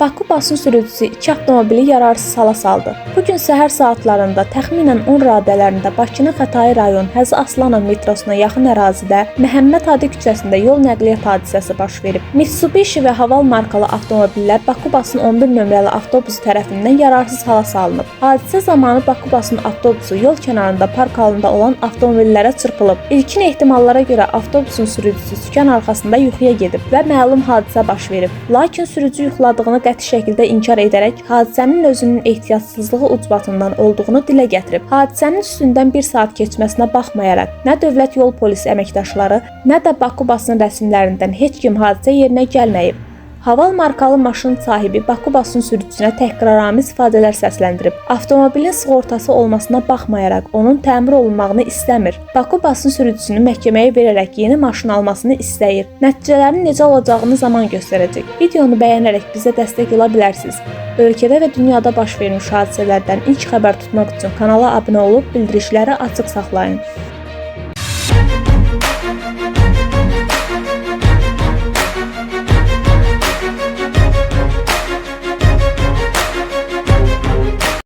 Baku basın sürücüsü iki avtomobili yararsız hala saldı. Bu gün səhər saatlarında təxminən 10 radələrində Bakının Xətai rayon Həzi Aslanov metrosuna yaxın ərazidə Məhəmməd Hadi küçəsində yol nəqliyyat hadisəsi baş verib. Mitsubishi və Haval markalı avtomobillər Baku basın 11 nömrəli avtobusu tərəfindən yararsız hala salınıb. Hadisə zamanı Baku basın avtobusu yol kənarında park halında olan avtomobillərə çırpılıb. İlkin ehtimallara görə avtobusun sürücüsü sükan arxasında yuxuya gedib və məlum hadisə baş verib. Lakin sürücü yuxladığını qəti şəkildə inkar edərək hadisənin özünün ehtiyatsızlığı ucbatından olduğunu dilə gətirib. Hadisənin üstündən bir saat keçməsinə baxmayaraq, nə dövlət yol polisi əməkdaşları, nə də Baku basın rəsmilərindən heç kim hadisə yerinə gəlməyib. Haval markalı maşın sahibi Baku basın sürücüsünə təhqiramiz ifadələr səsləndirib. Avtomobilin sığortası olmasına baxmayaraq onun təmir olunmağını istəmir. Baku basın sürücüsünü məhkəməyə verərək yeni maşın almasını istəyir. Nəticələrin necə olacağını zaman göstərəcək. Videonu bəyənərək bizə dəstək ola bilərsiniz. Ölkədə və dünyada baş vermiş hadisələrdən ilk xəbər tutmaq üçün kanala abunə olub bildirişləri açıq saxlayın.